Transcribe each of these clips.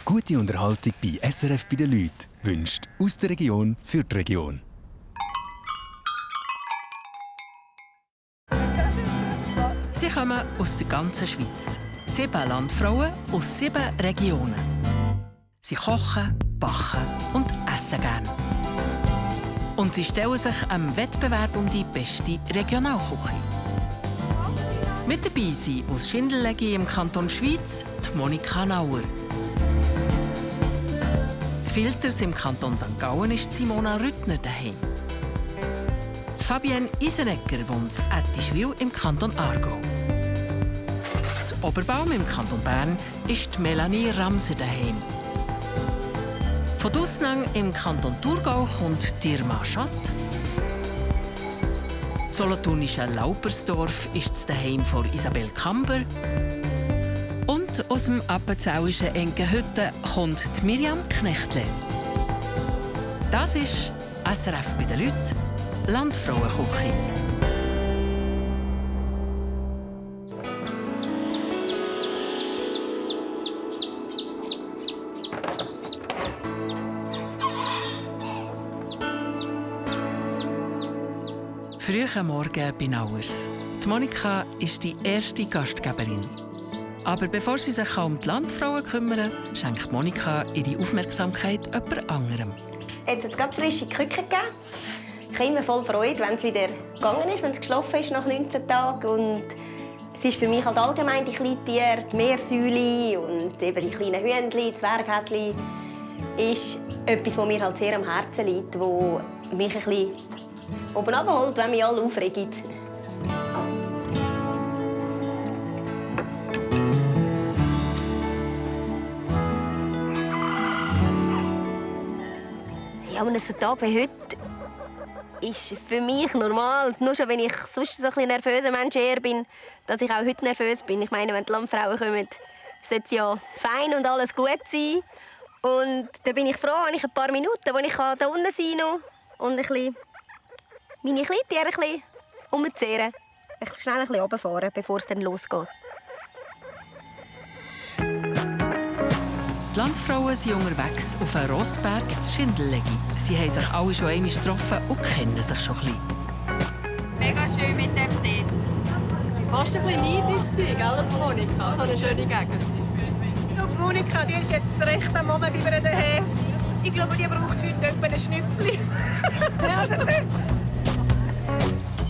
Gute Unterhaltung bei SRF bei den Leuten wünscht aus der Region für die Region. Sie kommen aus der ganzen Schweiz. 7 Landfrauen aus 7 Regionen. Sie kochen, backen und essen gerne. Und sie stellen sich einem Wettbewerb um die beste Regionalküche. Mit dabei sind aus Schindellegi im Kanton Schwyz die Monika Nauer. Z Filters im Kanton St. Gallen ist Simona Rüttner daheim. Die Fabienne Isenegger wohnt in Ettischwil im Kanton Aargau. Z Oberbaum im Kanton Bern ist die Melanie Ramser daheim. Von Dusnang im Kanton Thurgau kommt die Irma Schatt. Solothurnische Laupersdorf ist das Daheim von Isabel Kamber. Und aus dem appenzauischen Enkenhütte kommt die Miriam Knechtle. Das ist SRF bei den Leuten, Landfrauenküche. Früh am Morgen bei Nauers. Die Monika ist die erste Gastgeberin. Aber bevor sie sich um die Landfrauen kümmern, schenkt Monika ihre Aufmerksamkeit jemand anderem. Jetzt hat es gerade frische Küche gegeben. Ich habe immer voll Freude, wenn es wieder gegangen ist, wenn es geschlafen ist nach 19 Tagen. Und es ist für mich halt allgemein die kleinen Tiere, die Meersäule und eben die kleinen Hühnchen, Zwerghäschen, ist etwas, das mir halt sehr am Herzen liegt, das mich ein bisschen oben abholt, wenn mich alle aufregen. Ja, aber so Tag wie heute ist für mich normal. Nur schon, wenn ich sonst so ein nervöser Mensch eher bin, dass ich auch heute nervös bin. Ich meine, wenn die Landfrauen kommen, sollte es ja fein und alles gut sein. Und dann bin ich froh, wenn ich ein paar Minuten, wo ich da unten sein kann und ein bisschen meine Kleintiere ein bisschen umzehren. Schnell ein bisschen runterfahren, bevor es dann losgeht. Die Landfrauen sind unterwegs auf einem Rossberg zu Schindellegi. Sie haben sich alle schon einmal getroffen und kennen sich schon ein bisschen. Mega schön mit dem See. Fast ein bisschen neidisch sein, gell, Monika? So eine schöne Gegend. Die Monika, die ist jetzt recht am Moment bei mir daheim. Ich glaube, die braucht heute etwa einen Schnüpfli. Ja, das ist...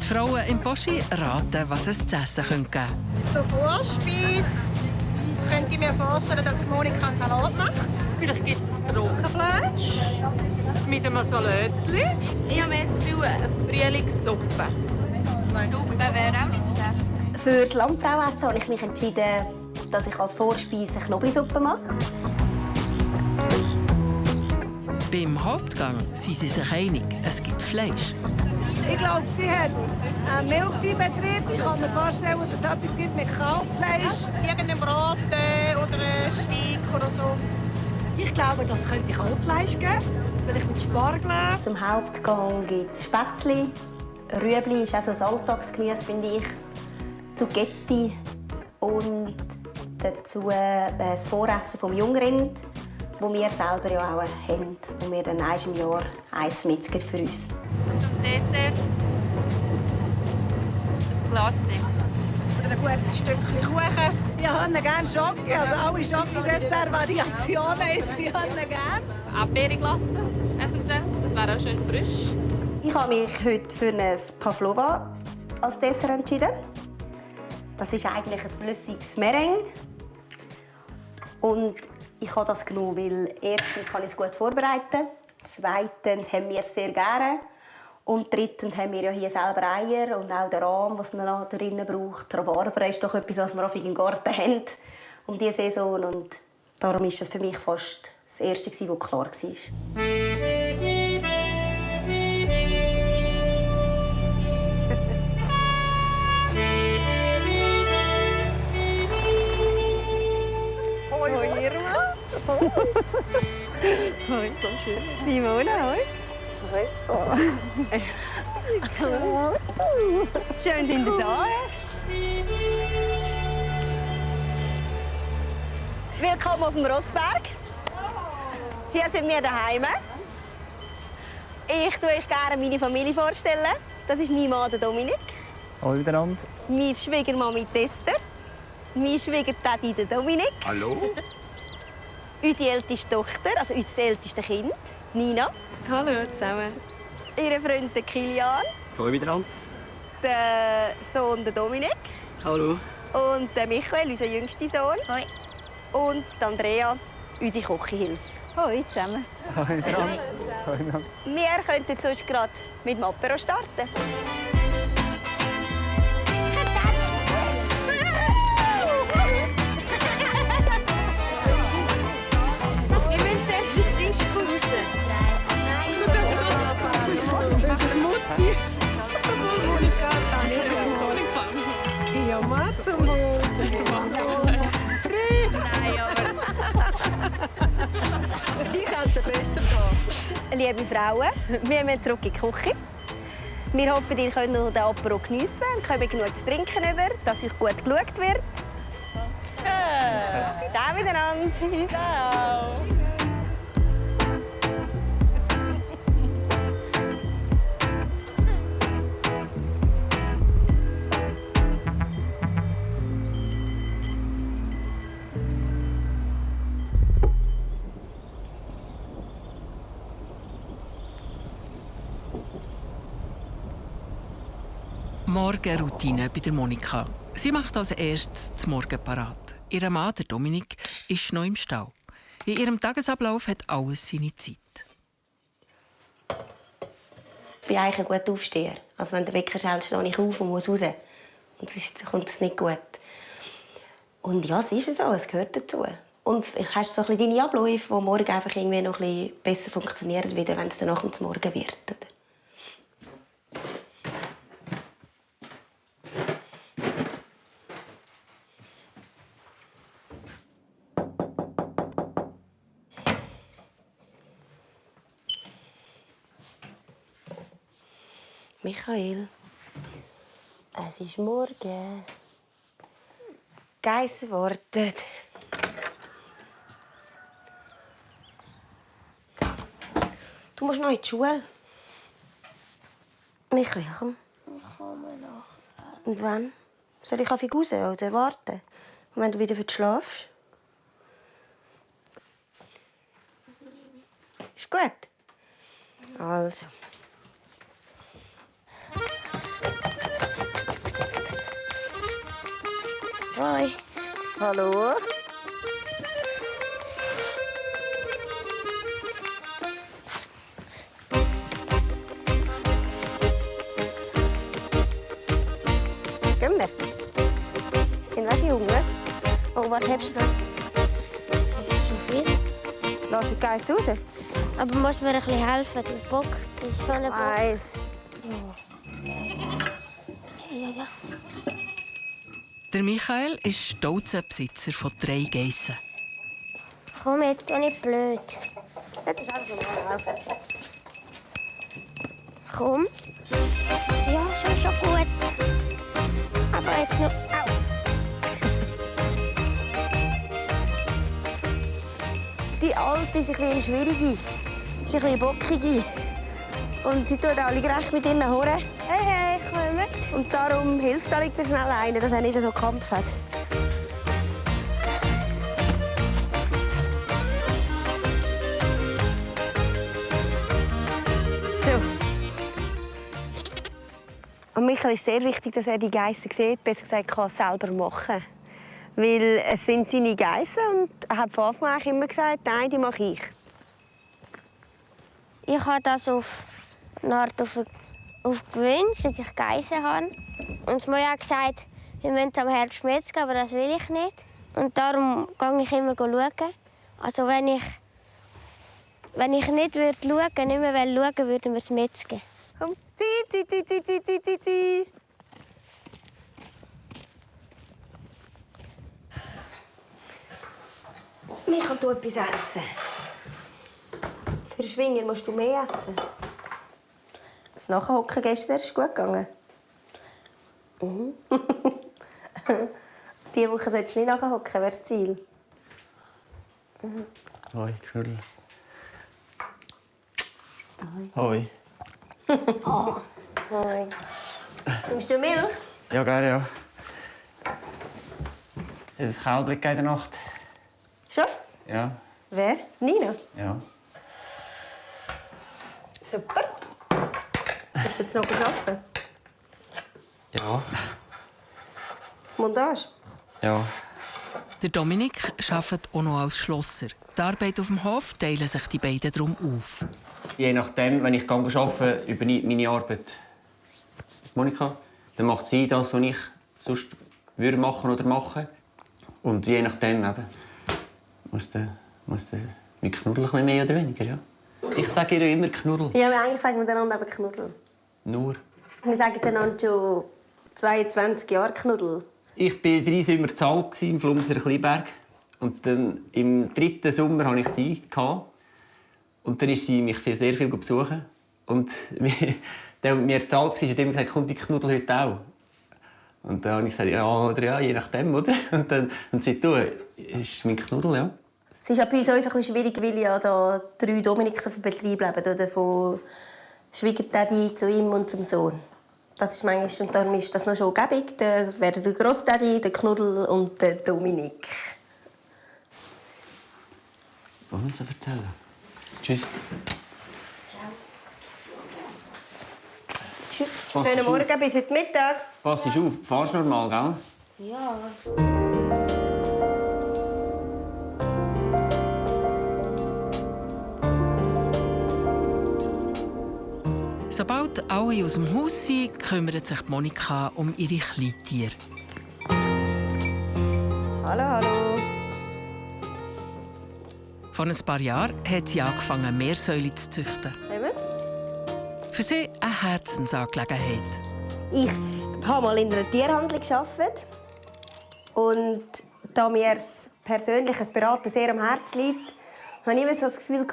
Die Frauen im Boschi raten, was es zu essen könnte. So Vorspeise könnte ich mir vorstellen, dass Monika einen Salat macht. Vielleicht gibt es ein Trockenfleisch mit einem Salatli. Ich habe mehr das Gefühl, eine Frühlingssuppe. Suppe wäre auch nicht schlecht. Für das Landfrauenessen habe ich mich entschieden, dass ich als Vorspeise eine Knoblauchsuppe mache. Beim Hauptgang sind sie sich einig, es gibt Fleisch. Ich glaube, sie hat einen Milchviehbetrieb. Ich kann mir vorstellen, dass es etwas gibt mit Kalbfleisch. Irgendein Braten oder ein Steak oder so. Ich glaube, das könnte Kalbfleisch geben, vielleicht mit Spargel. Zum Hauptgang gibt es Spätzli. Rüebli ist auch so ein Alltagsgemüse, finde ich. Zucchetti und dazu das Voressen vom Jungrind, das wir selber ja auch haben und wir dann einmal im Jahr eins mitgeben für uns. Zum Dessert ein Glasse. Oder ein gutes Stückchen Kuchen. Ich habe gerne Schoki, also alle Schoki-Dessert-Variationen esse ich gerne. Erdbeerglasse, eventuell. Das wäre auch schön frisch. Ich habe mich heute für ein Pavlova als Dessert entschieden. Das ist eigentlich ein flüssiges Meringue. Und ich habe das genommen, weil erstens kann ich es gut vorbereiten, zweitens haben wir es sehr gerne und drittens haben wir ja hier selber Eier und auch den Rahm, was man noch drinnen braucht. Rhabarber ist doch etwas, was wir im Garten haben um diese Saison und darum ist das für mich fast das Erste, was klar war. Hoi, Irma. Hoi, so schön. Simona, hoi. Hoi. Oh. Schön, sind Sie da. Willkommen auf dem Rossberg. Hier sind wir daheim. Ich stelle euch gerne meine Familie vorstellen. Das ist mein Mann, der Dominik. Hallo miteinander. Meine Schwiegermami Esther. Mein Schwiegertati, der Dominik. Hallo? Unsere älteste Tochter, also unser ältestes Kind, Nina. Hallo zusammen. Ihr Freund, der Kilian. Hallo miteinander. Der Sohn, der Dominik. Hallo. Und der Michael, unser jüngster Sohn. Hoi. Und die Andrea, unsere Kochhilfe. Hallo zusammen. Hallo miteinander. Hallo miteinander. Wir könnten sonst gerade mit dem Apero starten. Wir müssen zuerst in die Tischpause. Das ist Mutti. Ja, Matze, Nein, aber... ich könnte besser gehen. Liebe Frauen, wir müssen zurück in die Küche. Wir hoffen, ihr könnt noch den Apero geniessen und kommt genug zu trinken über, dass euch gut geschaut wird. Ciao miteinander. Ciao. Morgenroutine bei der Monika. Sie macht als erstes das Morgen parat. Ihr Mann, der Dominik, ist noch im Stall. In ihrem Tagesablauf hat alles seine Zeit. Ich bin eigentlich ein guter Aufsteher. Also wenn der Wecker schellt, stehe ich auf und muss raus. Und sonst kommt es nicht gut. Und ja, es ist so, es gehört dazu. Und hast so ein bisschen deine Abläufe, die morgen einfach irgendwie noch ein bisschen besser funktionieren, wieder, wenn es dann nachher zum Morgen wird. Oder? Michael, es ist morgen. Geissen wartet. Du musst noch in die Schule. Michael, komm. Ich komme noch. Und wann? Soll ich auf dich raus oder warten? Und wenn du wieder schlafst? Ist gut? Also. Hoi. Hallo? Gehen wir? Sind wir Hunger? Oh, was hast du noch? So viel. Lass mich Geiss raus. Aber du musst mir ein bisschen helfen. Der Bock, das ist so ein Bock. Eins. Ja. Der Michael ist stolzer Besitzer von 3 Geissen. Komm jetzt, doch nicht blöd. Jetzt ist einfach normal laufen. Komm. Ja, schon gut. Aber jetzt noch... Au. Die Alte ist ein bisschen schwierige. Ist ein bisschen bockige. Und sie tut alle gerecht mit ihren Haaren. Hey, komm mit. Und darum hilft da liegt er schnell einer, dass er nicht so Kampf hat. So. Und Michael ist sehr wichtig, dass er die Geissen sieht, besser gesagt, kann selber machen. Weil es sind seine Geissen und er hat von Anfang an immer gesagt, nein, die mache ich. Ich habe das auf eine Art gewünscht, dass ich Geissen habe. Und die Mutter hat gesagt, wir müssen am Herbst metzgen, aber das will ich nicht. Und darum gehe ich immer schauen. Also wenn ich nicht schauen würde, nicht mehr schauen, würden wir es metzgen. Komm, zieh. Michael, du etwas essen. Für den Schwinger musst du mehr essen. Das Nachhocken gestern ist gut gegangen. Mhm. Diese Woche solltest du nicht nachhocken, wäre das Ziel. Hoi, Knüll. Hoi. Hoi. Nimmst du Milch? Ja, gerne, ja. Ist es Kälbchen in der Nacht? Schon? Ja. Wer? Nina? Ja. Super. Musst du jetzt noch arbeiten? Ja. Montage? Ja. Der Dominik arbeitet auch noch als Schlosser. Die Arbeit auf dem Hof teilen sich die beiden darum auf. Je nachdem, wenn ich arbeite, übernimmt meine Arbeit Monika. Dann macht sie das, was ich sonst würde machen oder machen. Und je nachdem eben, muss der mit Knuddel ein bisschen mehr oder weniger, ja. Ich sage ihr immer Knuddel. Ja, eigentlich sagen wir einander eben Knuddel. Nur. Wir sagen einander schon 22 Jahre Knuddel. Ich war 3 Sommer zu alt im Flumser Kleinberg. Und dann im 3. Sommer hatte ich sie. Und dann ist sie mich sehr viel besuchen. Und der, der mir zu alt war, hat immer gesagt, kommt die Knuddel heute auch? Und dann habe ich gesagt, ja, oder ja, je nachdem, oder? Und sie du, ist mein Knuddel, ja. Es ist ja bei uns ein bisschen schwierig, weil ja da 3 Dominiks auf dem Betrieb leben. Oder? Von Schwiegertaddy zu ihm und zum Sohn. Das ist manchmal, und darum ist das noch schon gäbig. Da werden der Grossdaddy, der Knuddel und der Dominik. Was willst du erzählen? Tschüss. Tschüss. Schönen Morgen, bis heute Mittag. Pass auf, fahrst normal, gell? Ja. Sobald alle aus dem Haus sind, kümmert sich Monika um ihre Kleintiere. Hallo, hallo. Vor ein paar Jahren hat sie angefangen, Meersäule zu züchten. Eben. Für sie eine Herzensangelegenheit. Ich habe mal in einer Tierhandlung gearbeitet. Und da mir das persönliche Beraten sehr am Herzen liegt, habe ich immer so das Gefühl,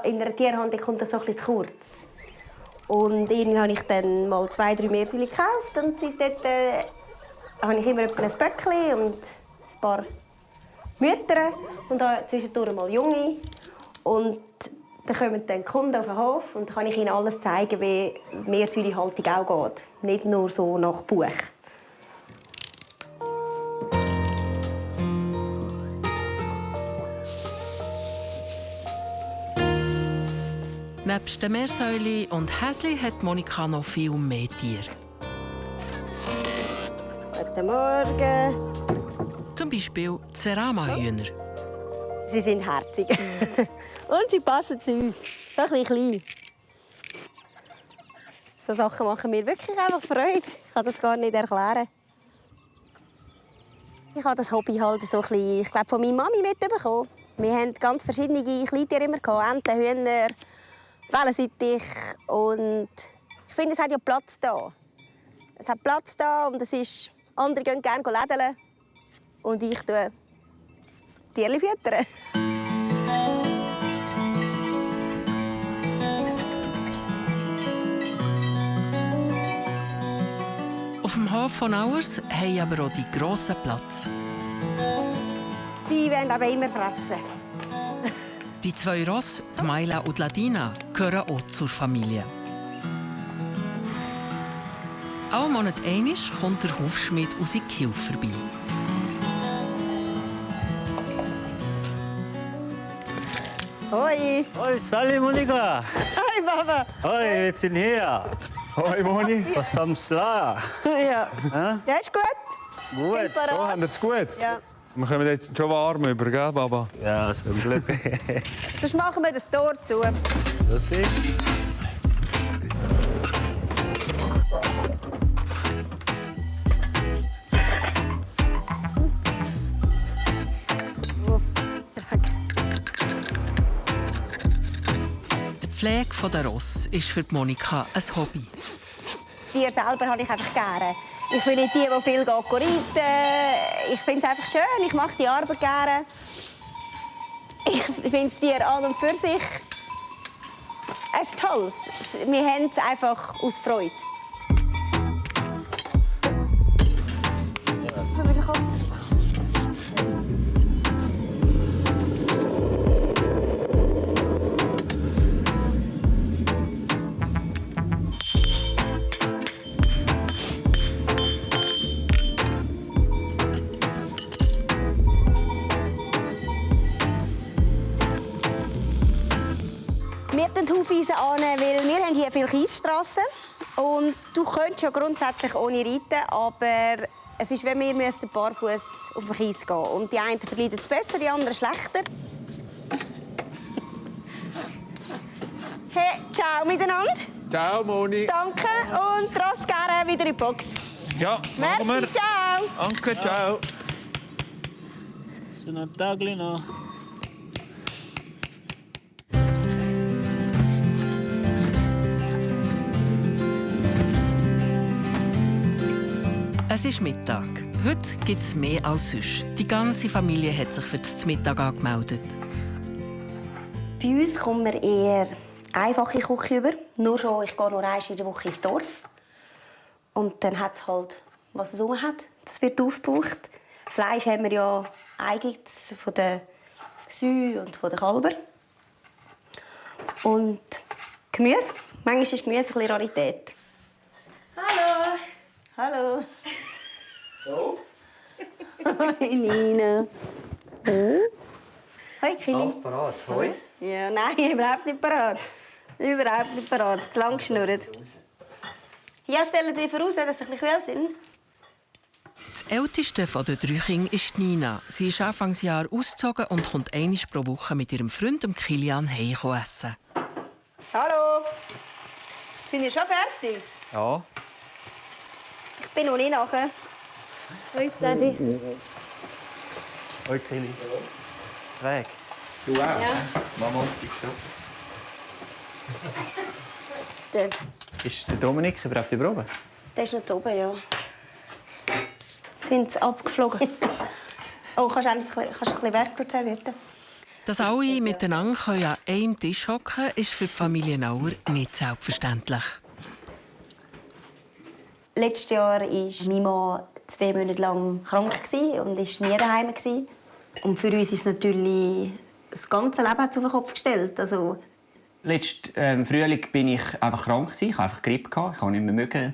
in einer Tierhandlung kommt das so ein bisschen zu kurz. Und irgendwie habe ich dann mal 2, 3 Meersäule gekauft. Und seitdem habe ich immer ein Böckchen und ein paar Mütter und zwischendurch mal Junge. Und dann kommen dann die Kunden auf den Hof und dann kann ich ihnen alles zeigen, wie Meersäulehaltung auch geht. Nicht nur so nach Buch. Nebst den Meersäule und Häsli hat Monika noch viel mehr Tiere. Guten Morgen. Zum Beispiel Cerama-Hühner. Sie sind herzig. Und sie passen zu uns. So ein bisschen klein. So Sachen machen mir wirklich einfach Freude. Ich kann das gar nicht erklären. Ich habe das Hobby halt so ein bisschen, ich glaube, von meiner Mami mitbekommen. Wir hatten ganz verschiedene Kleintiere immer. Enten, Hühner, Wellensittich. Und ich finde, es hat ja Platz da. Es hat Platz da und es ist... Andere gehen gerne lädeln. Und ich tue Tierchen füttern. Auf dem Hof von Auers haben aber auch die grossen Platz. Sie wollen aber immer fressen. Die 2 Rosse, die Maila und die Ladina, gehören auch zur Familie. Alle Monate einmal kommt der Hufschmied aus der Hilfe vorbei. Hoi. Hoi, Sally, Monika. Hi, Papa. Hoi, wir sind hier. Hoi, Moni. Was am Sla? Ja. Das ist gut. Gut. So, haben wir es gut? Ja. Wir kommen jetzt schon warm über, gell, Baba? Ja, zum Glück. Sonst machen wir das Tor zu. Das ist. Die Pflege der Rosse ist für Monika ein Hobby. Die Tiere selber habe ich einfach gerne. Ich bin nicht die viel reiten. Ich finde es einfach schön. Ich mache die Arbeit gerne. Ich finde das Tier an und für sich ein tolles. Wir haben es einfach aus Freude. Wir tun Hufeisen an, weil wir haben hier viele Kiesstrassen. Und du könntest ja grundsätzlich ohne reiten, aber es ist, wenn wir barfuß auf den Kies gehen. Und die einen verleiden es besser, die anderen schlechter. Hey, ciao miteinander. Ciao, Moni. Danke und rasch gerne wieder in die Box. Ja, machen wir. Merci, ciao. Danke, ciao. So ein Tagli noch. Es ist Mittag. Heute gibt es mehr als sonst. Die ganze Familie hat sich für das Mittag angemeldet. Bei uns kommen wir eher einfache Küche über. Nur schon, ich gehe nur einmal in der Woche ins Dorf. Und dann hat es halt, was es rum hat. Das wird aufgebraucht. Fleisch haben wir ja eigens von den Kühen und von den Kälbern. Und Gemüse. Manchmal ist Gemüse ein bisschen Rarität. Hallo. Hallo. So? Hoi, Nina. Hoi, Kili. Alles parat. Hoi. Ja, nein, überhaupt nicht parat. Überhaupt nicht parat. Zu lang geschnurrt. Ja, stellen dir voraus, dass sie ein bisschen kühl sind. Das älteste der 3 Kinder ist Nina. Sie ist Anfangsjahr ausgezogen und kommt einmal pro Woche mit ihrem Freund Kilian heim essen. Hallo. Sind ihr schon fertig? Ja. Ich bin noch nicht nachher. Hoi, Daddy. Hoi, Kili. Weg. Du auch? Ja. Mama, Der, ist der Dominik überhaupt oben? der ist noch da oben, ja. Sind sie abgeflogen? Oh, kannst du ein bisschen Werk servieren? Dass alle miteinander an einem Tisch hocken können, ist für die Familie Nauer nicht selbstverständlich. Letztes Jahr war mein Mann 2 Monate lang krank und war nie daheim. Und für uns ist es natürlich das ganze Leben auf den Kopf gestellt. Also, Letzten Frühling bin ich einfach krank. Ich hatte einfach Grippe. Ich konnte nicht mehr mögen.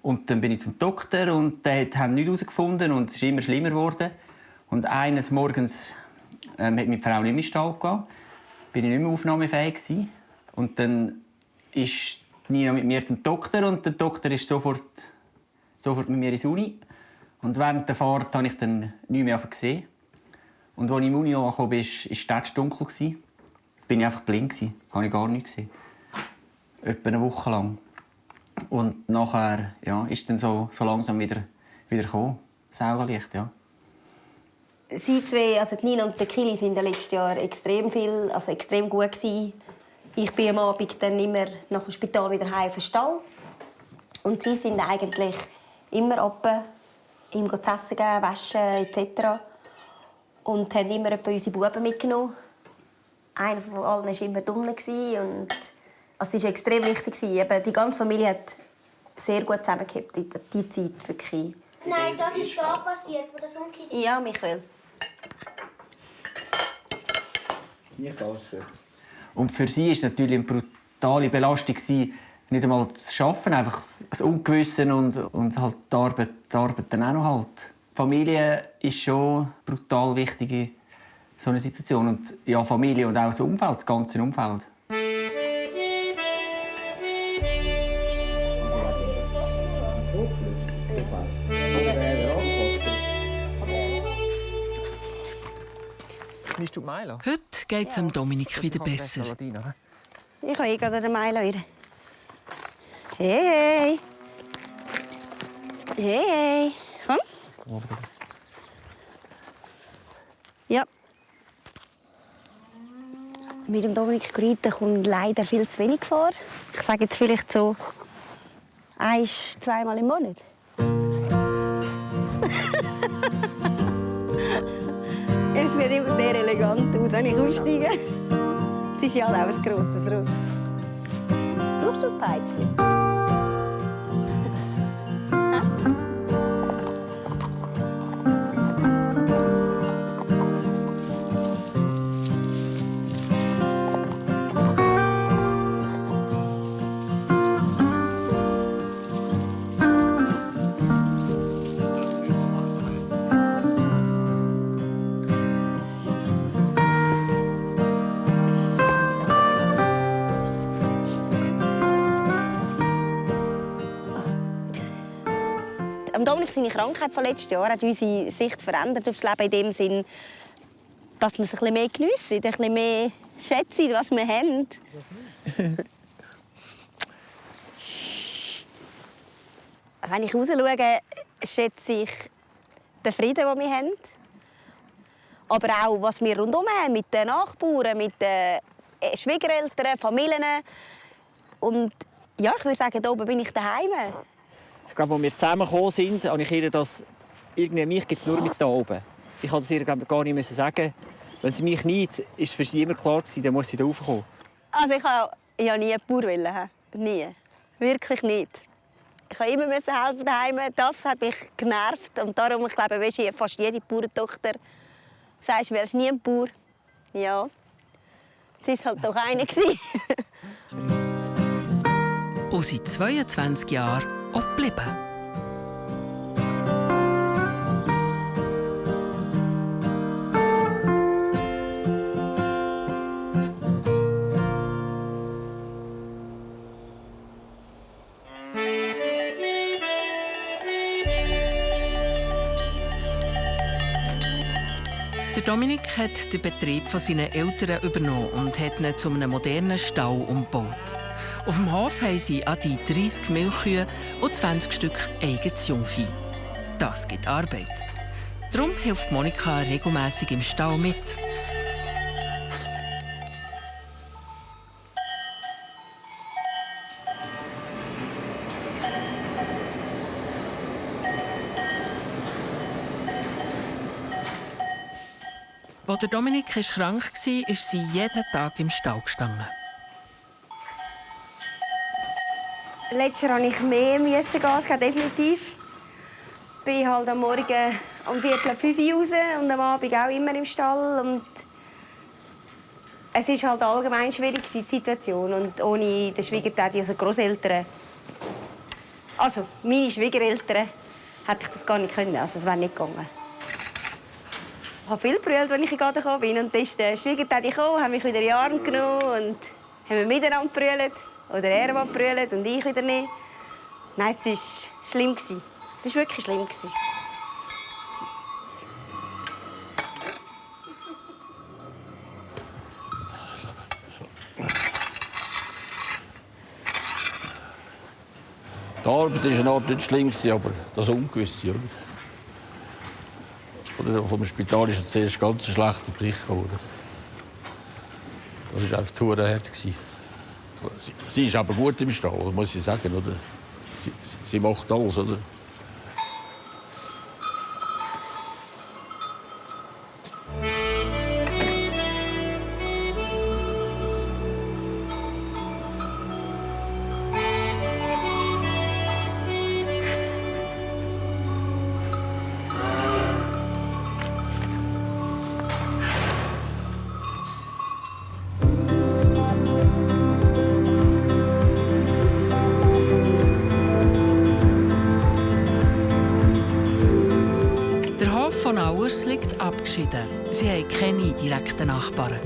Und dann bin ich zum Doktor und die haben nichts herausgefunden und es ist immer schlimmer geworden. Und eines Morgens hat meine Frau nicht mehr in den Stall gelassen. Bin ich nicht mehr aufnahmefähig gewesen. Und dann ist Nina mit mir zum Doktor und der Doktor ist sofort mit mir ins Uni. Und während der Fahrt habe ich dann nichts mehr gesehen. Und als ich im Uni angekommen bin, war es dunkel. Bin ich einfach blind gsi, habe ich gar nichts gesehen. Etwa eine Woche lang. Und nachher ist dann so langsam wieder gekommen, das Augenlicht, ja. Sie zwei, also Nina und der Kili, sind ja letztes Jahr extrem gut gewesen. Ich bin am Abend dann immer nach dem Spital wieder heim auf den Stall. Und sie sind eigentlich immer oben, ihm zu essen geben, waschen etc. Und haben immer unsere Buben mitgenommen. Einer von allen war immer dumm. Und es war extrem wichtig. Eben, die ganze Familie hat sehr gut zusammengehalten, diese Zeit. Wirklich. Nein, das ist da passiert, wo das umgekehrt ist. Ja, Michael. Und für sie war es natürlich eine brutale Belastung, nicht einmal zu arbeiten, einfach das Ungewisse und halt die Arbeit dann auch noch halt. Die Familie ist schon brutal wichtig in so einer Situation. Und ja, Familie und auch das Umfeld, das ganze Umfeld. Heute geht es Dominik wieder besser. Ich kann gerade den Milo wieder. Hey! Hey! Komm! Ja. Mit dem Dominik reiten kommt leider viel zu wenig vor. Ich sage jetzt vielleicht so 1-2 Mal im Monat. Es sieht immer sehr elegant aus, wenn ich aufsteige. Es ist ja auch ein grosses Ross. Brauchst du das Peitschchen? Dominik, seine Krankheit von letztem Jahr hat unsere Sicht verändert aufs Leben in dem Sinn, dass wir es ein bisschen mehr geniessen, ein bisschen mehr schätzen, was wir haben. Wenn ich raus schaue, schätze ich den Frieden, den wir haben. Aber auch, was wir rundherum haben, mit den Nachbarn, mit den Schwiegereltern, Familien. Und ja, ich würde sagen, hier oben bin ich daheim. Ich glaube, als wir zusammengekommen sind, habe ich ihr das irgendwie mich gibt es nur mit da oben. Ich konnte es ihr gar nicht sagen. Wenn sie mich nicht, ist es für sie immer klar gewesen, dann muss sie da raufkommen. Also ich wollte ja nie Bauer werden. Nie. Wirklich nicht. Ich musste immer helfen daheim. Das hat mich genervt. Und darum, ich glaube, fast jede Bauerntochter sagt, du wärst nie ein Bauer. Ja. Es war halt doch einer. Und seit 22 Jahren auch geblieben. Dominik hat den Betrieb von seinen Eltern übernommen und hat ihn zu einem modernen Stall umgebaut. Auf dem Hof haben sie an die 30 Milchkühe und 20 Stück eigenes Jungvieh. Das gibt Arbeit. Darum hilft Monika regelmässig im Stall mit. Als Dominik krank war, ist sie jeden Tag im Stall gestanden. Letztes Jahr musste ich mehr gehen, definitiv. Ich bin halt am Morgen um 4:45 raus und am Abend auch immer im Stall. Und es ist halt allgemein schwierig, die Situation. Und ohne den Schwiegertäti, also Grosseltern, also meine Schwiegereltern, hätte ich das gar nicht können. Also es wäre nicht gegangen. Ich habe viel gebrüllt, als ich in den Garten gekommen bin. Und dann ist der Schwiegertäti gekommen, hat mich wieder in den Arm genommen und haben wir miteinander gebrüllt. Oder er hat gebrüllt und ich wieder nicht. Nein, es war schlimm. Es war wirklich schlimm. Die Arbeit war eine Art nicht schlimm, aber das Ungewisse. Oder vom Spital ist zuerst ganz schlechter Bericht gekommen. Das war einfach die Hure. Sie ist aber gut im Stall, muss ich sagen. Oder? Sie macht alles. Oder? Von Auers liegt abgeschieden. Sie haben keine direkten Nachbarn.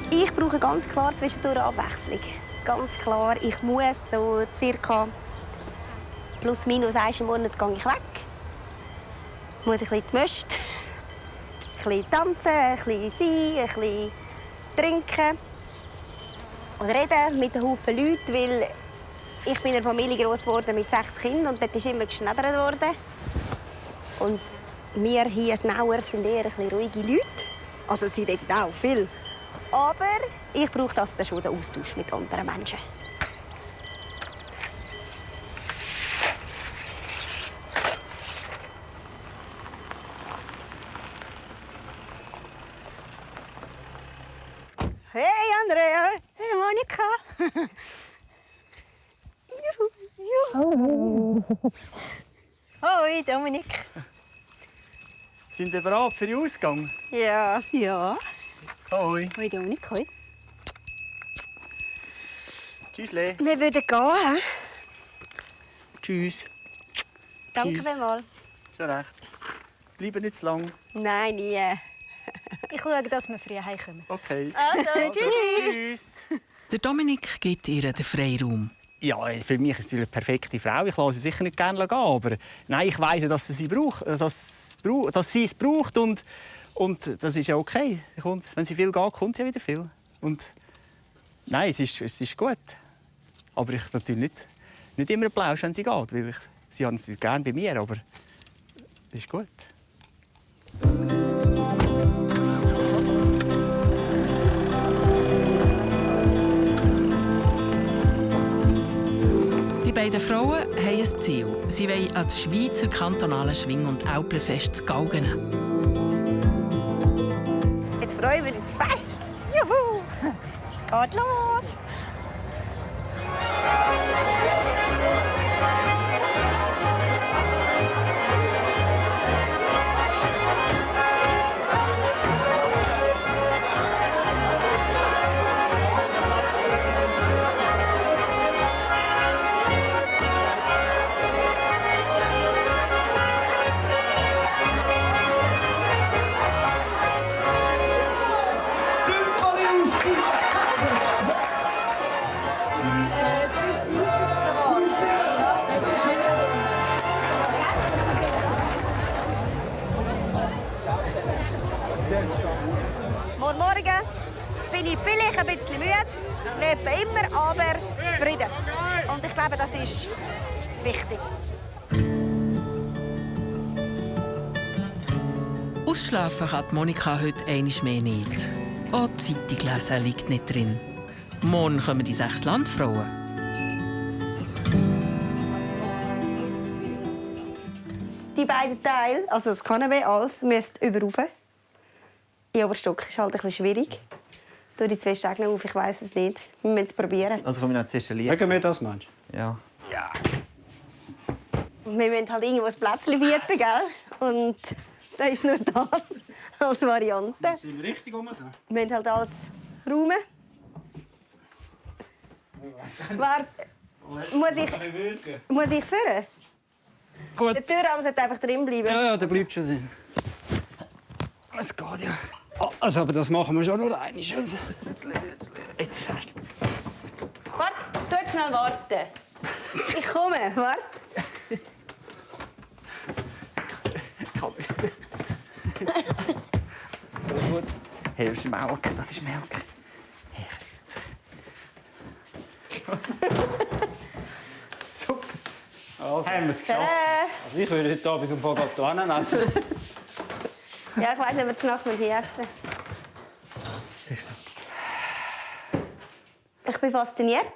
Ich brauche ganz klar zwischendurch Abwechslung. Ganz klar, ich muss so circa plus minus 1 im Monat gehe ich weg. Ich muss ein bisschen gemischt, ein bisschen tanzen, ein bisschen sein, ein bisschen trinken und reden mit einem Haufen Leuten, weil ich bin in einer Familie groß geworden mit 6 Kindern und dort ist immer geschneddert worden. Und wir hier in Nauer sind eher ein bisschen ruhige Leute. Also sie reden auch viel. Aber ich brauche das dann schon, den Austausch mit anderen Menschen. Hey Andrea! Hey Monika! Hoi Dominik! Sind ihr bereit für den Ausgang? Ja. Ja. Hoi. Hoi Dominik, hoi. Tschüssle. Wir würden gehen. Tschüss. Danke Tschüss. vielmals. Schon recht. Bleiben nicht zu lang. Nein, nie. Ich schaue, dass wir früh heimkommen. Okay. Also, tschüss. Tschüss. Der Dominik gibt ihr den Freiraum. Ja, für mich ist sie eine perfekte Frau. Ich lasse sie sicher nicht gerne gehen, aber nein, ich weiss, dass sie braucht, dass sie es braucht und das ist ja okay. Wenn sie viel geht, kommt sie wieder viel. Und nein, es ist gut. Aber ich natürlich nicht immer Applaus, wenn sie geht, weil sie haben sie gerne bei mir, aber es ist gut. Die beiden Frauen haben ein Ziel. Sie wollen an das Schweizer kantonale Schwing- und Älplerfest zu Gaugenen. Jetzt freuen wir uns fest. Juhu! Es geht los! Morgen bin ich vielleicht ein bisschen müde, nicht immer, aber zufrieden. Und ich glaube, das ist wichtig. Ausschlafen kann Monika heute einmal mehr nicht. Auch die Zeitung lesen liegt nicht drin. Morgen kommen die 6 Landfrauen. Die beiden Teile, also das Kanapee, alles, müsst überrauf. In Oberstock ist halt ein bisschen schwierig. Durch die 2 Stegen auf, ich weiss es nicht. Wir müssen es probieren. Also kommen wir noch zuerst ein Lied. Wegen mir das, meinst du? Ja. Wir müssen halt irgendwo ein Plätzchen bieten, gell? Und da ist nur das als Variante. Sind wir richtig rum? Wir müssen halt alles räumen. Warte, muss ich führen? Gut. Der Türrahmen sollte einfach drin bleiben. Ja, der bleibt schon drin. Es geht ja. Also, aber das machen wir schon nur einmal. Jetzt sagst du. Warte, tu jetzt schnell warten. Ich komme, warte. Hey, das ist Melk. Das ist Melk. Super. Also, haben wir es geschafft. Also ich würde heute Abend im Fall essen. Ja, ich weiss nicht, ob wir zur Nacht essen. Ich bin fasziniert,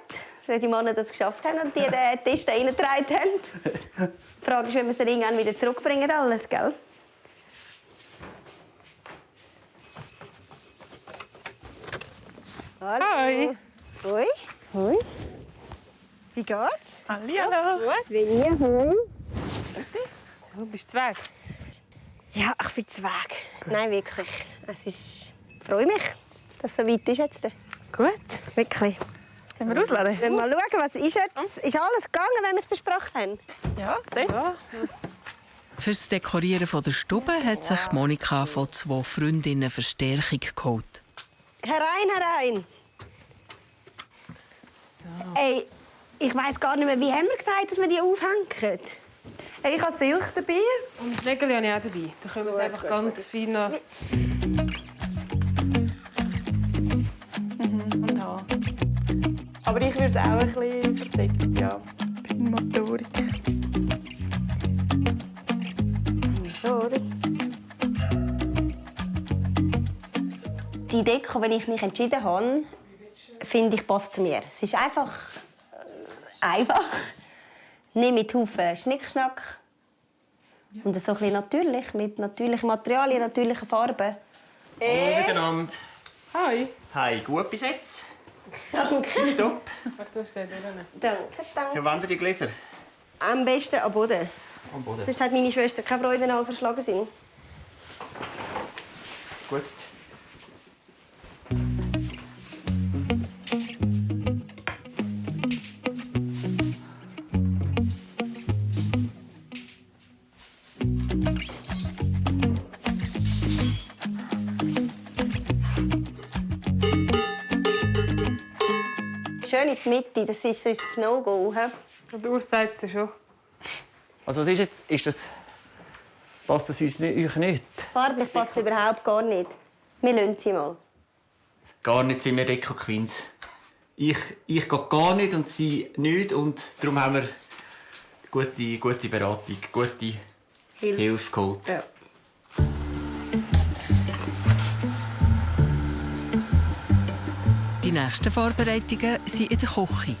weil die Männer das geschafft haben und die den Tisch reingetragen haben. Die Frage ist, wie wir es dann irgendwann wieder zurückbringen, alles, gell? Hallo. Hi. Hoi. Hoi. Wie geht's? Hallo. Svenja, hoi. So, bist du weg? Ja, ich bin zu Weg. Nein, wirklich. Ich freue mich, dass es so weit ist jetzt. Gut. Wirklich. Können wir ausladen? Wenn wir mal schauen, was ist jetzt? Ist alles gegangen, wenn wir es besprochen haben? Ja, sehr. Ja. Für das Dekorieren der Stube hat sich Monika von 2 Freundinnen Verstärkung geholt. Herein. So. Ey, ich weiss gar nicht mehr, wie haben wir gesagt, dass wir die aufhängen? Hey, ich habe Silch dabei und Nägel habe ich auch dabei. Da können wir es einfach ganz fein noch... Und Haar. Aber ich würde es auch ein bisschen versetzt, ja. Bei der Motorik. So, oder? Die Deko, wenn ich mich entschieden habe, finde ich, passt zu mir. Es ist einfach. Nicht mit Haufen Schnickschnack. Und so ein bisschen natürlich, mit natürlichen Materialien, natürlichen Farben. Hallo miteinander. Hi. Hi, gut bis jetzt? Danke. Top. Ach, du hast den drin. Danke. Ja, wann die Gläser? Am besten am Boden. Am Boden. Sonst hat meine Schwester keine Freude, wenn alle verschlagen sind. Gut. schön in die Mitte, das ist sonst das No-Go. Du sagst es schon. Also was ist jetzt? Ist das... Passt das uns euch nicht? Farblich passt es überhaupt gar nicht. Wir lassen sie mal. Gar nicht sind wir Deko Queens. Ich gehe gar nicht und sie nicht. Und darum haben wir gute Beratung, gute Hilfe geholt. Ja. Die nächsten Vorbereitungen sind in der Küche.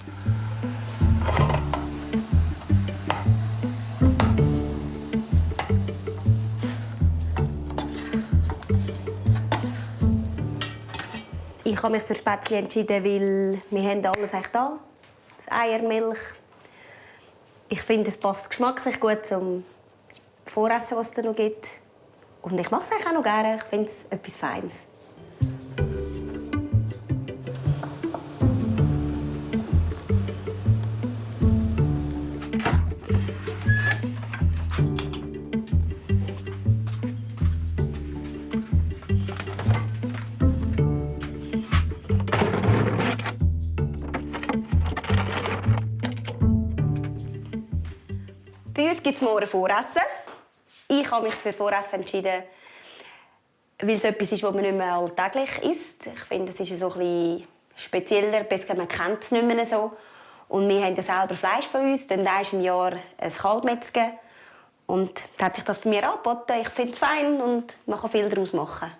Ich habe mich für Spätzle entschieden, weil wir haben alles eigentlich da. Das Eier, Milch. Ich finde, es passt geschmacklich gut zum Voressen, was es da noch gibt. Und ich mache es eigentlich auch noch gerne. Ich finde es etwas Feines. Bei uns gibt es morgen Voressen. Ich habe mich für Voressen entschieden, weil es etwas ist, was man nicht mehr alltäglich isst. Ich finde, es ist so ein bisschen spezieller, man kennt es nicht mehr so. Und wir haben ja selber Fleisch von uns, dann einmal im Jahr ein Kalb metzgen. Und da hat sich das bei mir angeboten. Ich finde es fein und man kann viel daraus machen.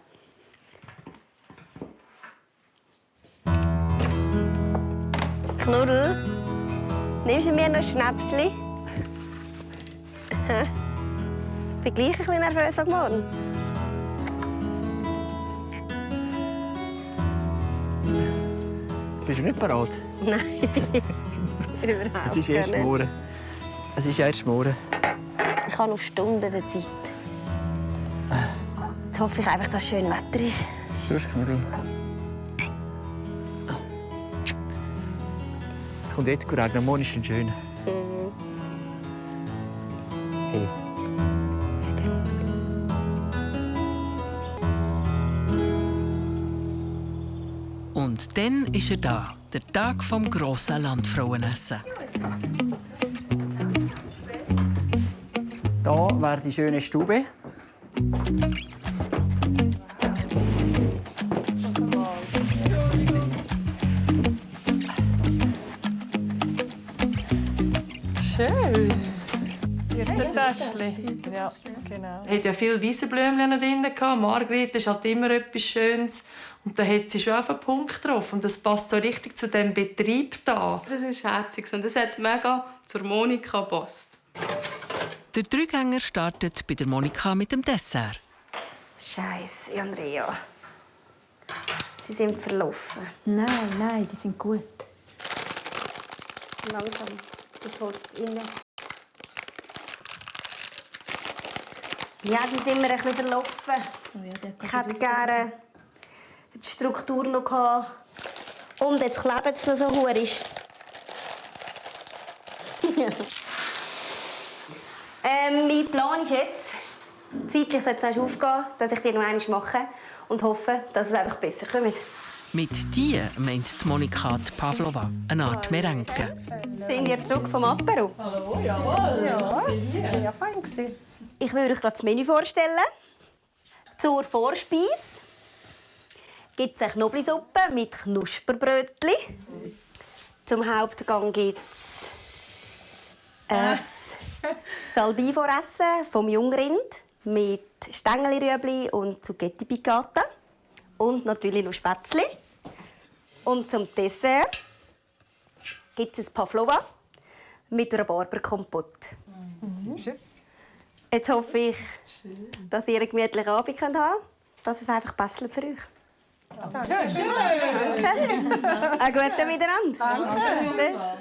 Knuddel, nimmst du mir noch ein Schnäpsli? Ich bin gleich ein bisschen nervös wegen morgen. Bist du nicht bereit? Nein, überhaupt Es ist erst nicht. morgen. Es ist erst morgen. Ich habe noch Stunden der Zeit. Jetzt hoffe ich einfach, dass es schön Wetter ist. Du hast Knuddel. Es kommt jetzt gut regnen, morgen ist es schön. Hey. Und dann ist er da, der Tag vom grossen Landfrauenessen. Da wäre die schöne Stube. Schön. Täschli. Ja, genau. Es hat ja viele Wiesenblümchen drin. Margrit ist halt immer etwas Schönes. Und da hat sie schon auf einen Punkt drauf. Und das passt so richtig zu diesem Betrieb da. Das ist herzig und das hat mega zur Monika gepasst. Der Dreigänger startet bei der Monika mit dem Dessert. Scheiße, Andrea. Sie sind verlaufen. Nein, die sind gut. Langsam. Du holst rein. Ja, sie sind mir ein bisschen verlaufen. Oh ja, ich hätte gerne die Struktur noch gehabt. Und jetzt klebt es noch so hurisch. Mein Plan ist jetzt, zeitlich sollte es aufgehen, dass ich die noch einmal mache und hoffe, dass es einfach besser kommt. Mit «die» meint die Monika die Pavlova, eine Art Merenke. Sind ihr zurück vom Apero? Hallo, jawohl. Ja, das war fein. Ich würde euch das Menü vorstellen. Zur Vorspeise gibt es eine Knoblauchsuppe mit Knusperbrötchen. Zum Hauptgang gibt es ein Salbei-Voressen vom Jungrind mit Stängelrüebli und Zucchetti Piccata. Und natürlich noch Spätzle. Und zum Dessert gibt es ein Pavlova mit Rhabarberkompott. Jetzt hoffe ich, dass ihr einen gemütlichen Abend haben könnt. Dass es einfach besser für euch. Schön. Einen guten Miteinander.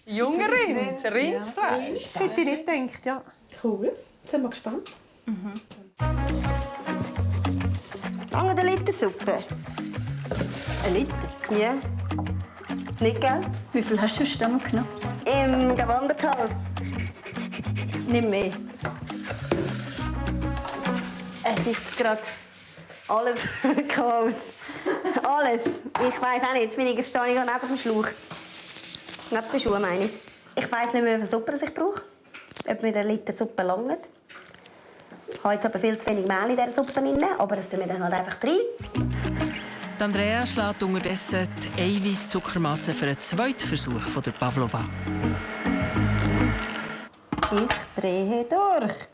Junger Rind, Rindsfleisch. Das hätte ich nicht gedacht, ja. Cool. Jetzt sind wir gespannt. Lange eine Liter Suppe. Ein Liter? Ja. Nicht, gell? Wie viel hast du schon noch genommen? Im Gewandtertal. Nicht mehr. Es ist gerade alles Chaos. Alles. Ich weiss auch nicht. Weniger stehe ich neben dem Schlauch. Neben den Schuhen, meine ich. Ich weiss nicht mehr, wie viel Suppe ich brauche. Ob mir 1 Liter Suppe langt. Ich habe jetzt aber viel zu wenig Mehl in dieser Suppe drin, aber das tun wir dann halt einfach rein. Andrea schlägt unterdessen die Eiweißzuckermasse für einen zweiten Versuch von der Pavlova. Ich drehe durch.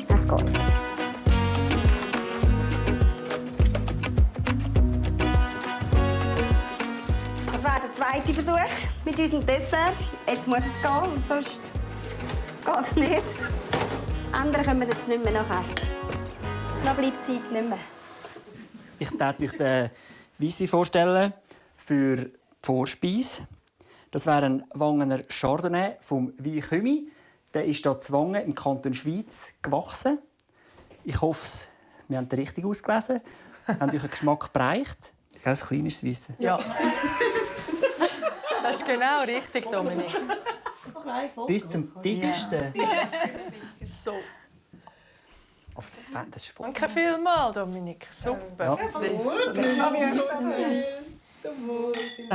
Es geht. Das wäre der zweite Versuch mit unserem Dessert. Jetzt muss es gehen, und sonst geht es nicht. Ändern können wir jetzt nicht mehr nachher. Dann bleibt die Zeit nicht mehr. Ich darf euch den Weisse vorstellen für die Vorspeise. Das wäre ein Wangener Chardonnay vom Wein Kümi. Der ist hier zu Wangen im Kanton Schwyz gewachsen. Ich hoffe, wir haben den richtig ausgelesen. Haben euch den Geschmack bereicht. Ein kleines Weisse. Ja. Das ist genau richtig, Dominik. Bis zum dicksten. So. Oh, das ist voll. Danke vielmals, Dominik. Super. Ja.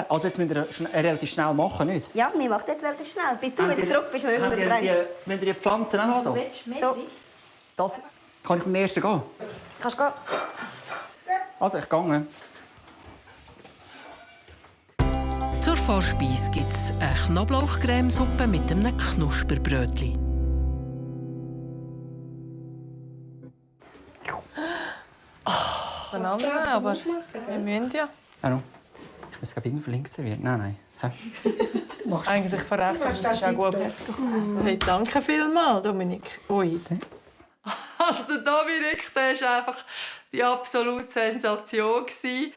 Also jetzt müsst ihr relativ schnell machen, nicht? Ja, wir machen das relativ schnell. Bis du wieder zurück bist, wir wieder dran. Wenn ihr die Pflanzen auch noch da? So. Das kann ich beim ersten gehen. Kannst du gehen? Also, ich gehe. Zur Vorspeise gibt es eine Knoblauchcremesuppe mit einem Knusperbrötchen. Aber wir müssen ja. Ich muss gerade immer von links servieren. Nein. Eigentlich von rechts, aber das ist auch gut. Hey, danke vielmals, Dominik. Ui. Also der Dominik, der war einfach die absolute Sensation.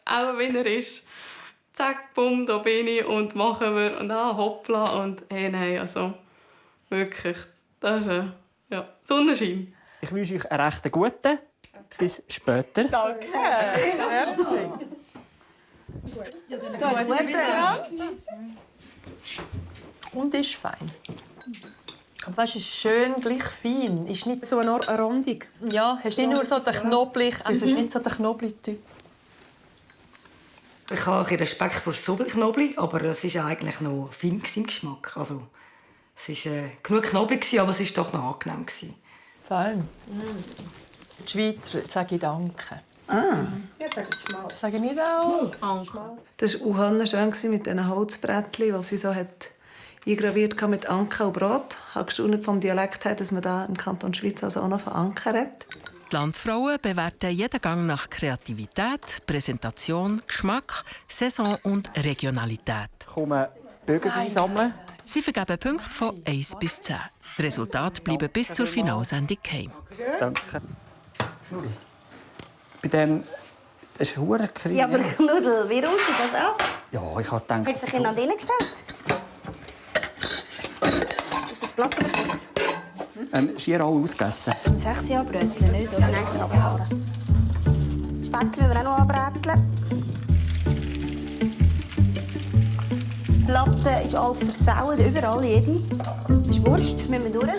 Auch wenn er ist. Zack, bumm, da bin ich und machen wir und hoppla und hey, nein, also wirklich, das ist Sonnenschein. Ich wünsche euch einen recht guten. Bis später. Danke. Merci. Und ist fein. Aber weißt, ist schön gleich fein. Ist nicht so eine Rundung. Ja, hast nicht nur so den Knoblauch. Also ist nicht so der Knoblauch-Typ. Ich habe ein Respekt vor Knoblauch, aber es war eigentlich noch fein im Geschmack. Also, es war genug Knoblauch, aber es war doch noch angenehm. Fein. Die Schweizer sage ich Danke. Ja, sage ich nicht auch? Danke. Das war auch schön mit diesen Holzbrettchen, die sie so eingraviert mit Anke und Brot. Ich habe gestaunt vom Dialekt her, dass man da im Kanton Schweiz also auch noch von Anke redet. Die Landfrauen bewerten jeden Gang nach Kreativität, Präsentation, Geschmack, Saison und Regionalität. Kommen Bögen einsammeln. Sie vergeben Punkte von 1 bis 10. Die Resultate bleiben bis zur Finalsendung geheim. Danke. Bei dem... Das ist hure klein. Ja, aber Knudel, wie raus das auch? Ja, ich habe gedacht... Hast du dich an den gestellt? Hast du das Blatt überspuckt? Schier alle ausgegessen. 6 Jahre Brötchen, nicht? Oder? Nein, ich habe die Spätzle müssen wir auch noch anbräteln. Die Platte ist alles versaut, überall, jede. Das ist Wurst, müssen wir durch.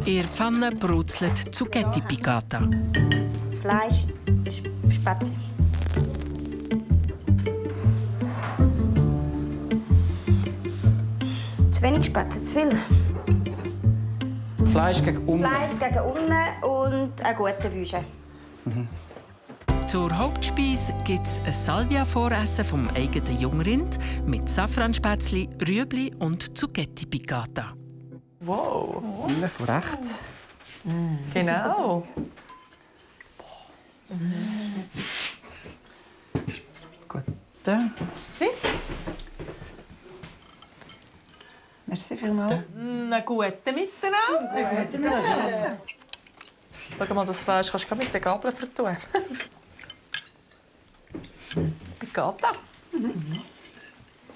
In der Pfanne brutzelt Zucchetti Piccata. Fleisch, Spätzle. Zu wenig Spätzle, zu viel. Fleisch gegen unten. Fleisch gegen unten und einen guten Wüsche. Zur Hauptspeise gibt es ein Salvia-Voressen vom eigenen Jungrind mit Safranspätzli, Rüebli und Zucchetti Piccata. Wow. Immer von rechts. Genau. Gut. Merci. Merci vielmals. Einen guten Miteinander. Schau mal, das Fleisch kannst du mit der Gabel vertun. Wie geht das?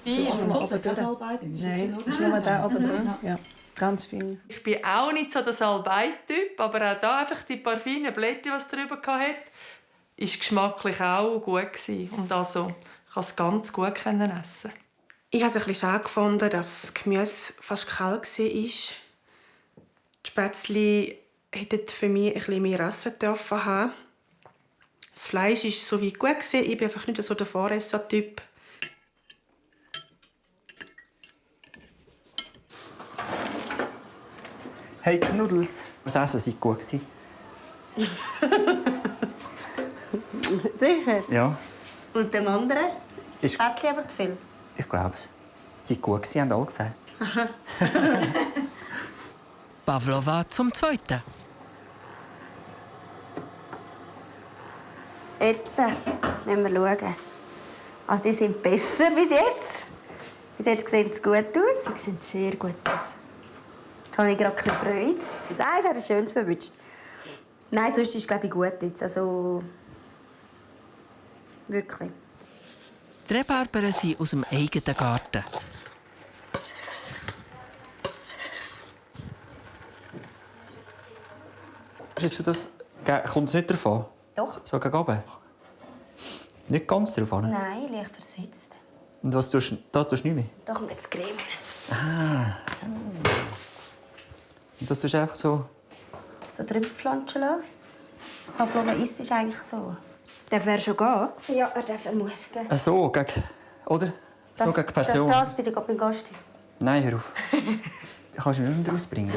Nein, das ist nur der oben drauf. Ja, ganz fein. Ich bin auch nicht so der Salbei-Typ, aber auch da einfach die paar feinen Blätter, die es drüber hatte, war geschmacklich auch gut gewesen. Und also, ich konnte es ganz gut essen. Ich habe es ein bisschen schade gefunden, dass das Gemüse fast kalt war. Die Spätzle hätten für mich ein bisschen mehr Rasse dürfen haben. Das Fleisch war so weit gut. Ich bin einfach nicht so der Voresser-Typ. Hey Knuddels, das Essen war gut. Sicher? Ja, Und dem anderen? Ist- Hättchen aber zu viel? ich glaube es. Sie war gut, haben alle gesagt. Aha. Pavlova zum Zweiten. Jetzt müssen wir schauen. Also die sind besser bis jetzt. Bis jetzt sehen sie gut aus. Sie sehen sehr gut aus. Jetzt habe ich gerade keine Freude. Nein, es hat ein schönes verwünscht. Nein, sonst ist es, glaube ich, gut jetzt. Also... Wirklich. Die Rhabarberen sind aus dem eigenen Garten. Hast du das... Kommt es nicht darauf an? Doch. So gegen oben? Nicht ganz darauf an? Nein, leicht versetzt. Und was tust du? Da tust du nicht mehr? Da kommt jetzt Creme. Ah. Und das tust du einfach so... So Trübpflanzen lassen. Das Pavlova isst ist eigentlich so. Darf er schon gehen? Ja, er muss gehen. So, gegen... Oder? So gegen Person. Das bitte beim Gast. Nein, hör auf. Da kannst du mich nicht rausbringen.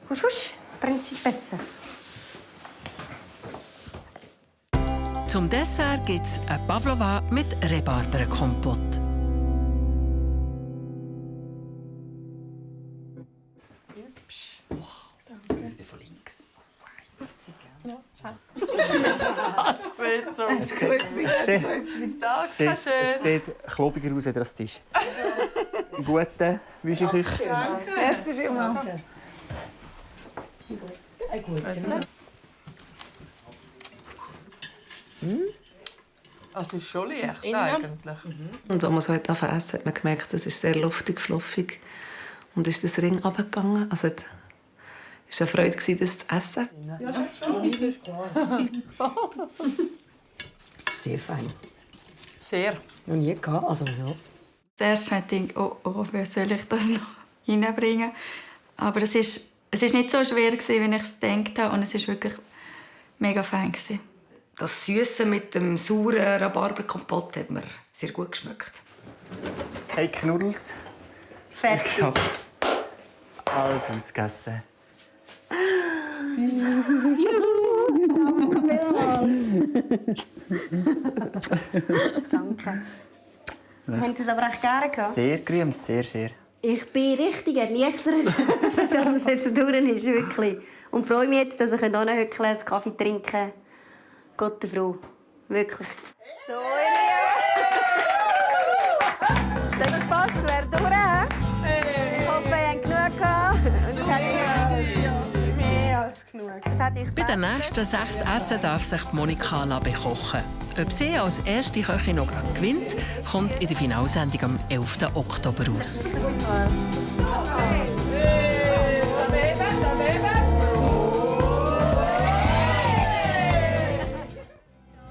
Husch, husch. Bringt sich besser. Zum Dessert gibt es eine Pavlova mit Rhabarberenkompott. Von links. Ja, schau. Es sieht so Danke schön. Es sieht klobiger aus, als das ist. Guten Wüscheküche. Danke. Merci vielmals. Es ist schon leicht eigentlich. Und als man so essen hat, hat man gemerkt, es ist sehr luftig, fluffig. Und ist das Ring runtergegangen. Also es war eine Freude, das zu essen. Ja, das ist klar. Sehr fein. Sehr. Noch nie gehabt, also ja. Zuerst dachte ich, oh, wie soll ich das noch reinbringen? Aber es ist nicht so schwer, wie ich es gedacht habe. Und es war wirklich mega fein. Das Süße mit dem sauren Rhabarberkompott hat mir sehr gut geschmeckt. Hey Knuddels. Fertig. Ich habe alles ausgegessen. Danke. Haben Sie es aber echt gerne gehabt? Sehr gerühmt, sehr, sehr. Ich bin richtig erleichtert, dass es jetzt durch ist, wirklich. Und freue mich jetzt, dass ich hier hinhöckeln, einen Kaffee trinken. Gott der Frau. Wirklich. So, der Spass wäre durch. Ich hoffe, ihr habt genug gehabt. Und das Mehr als genug. Bei den nächsten 6 Essen darf sich Monika bekochen. Ob sie als erste Köchin noch gewinnt, kommt in der Finalsendung am 11. Oktober raus.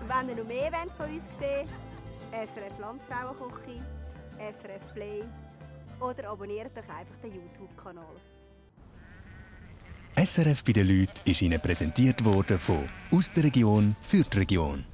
Wenn ihr noch mehr von uns sehen wollt, SRF Landfrauenküche, SRF Play oder abonniert euch einfach den YouTube-Kanal. SRF bei den Leuten ist Ihnen präsentiert worden von «Aus der Region für die Region».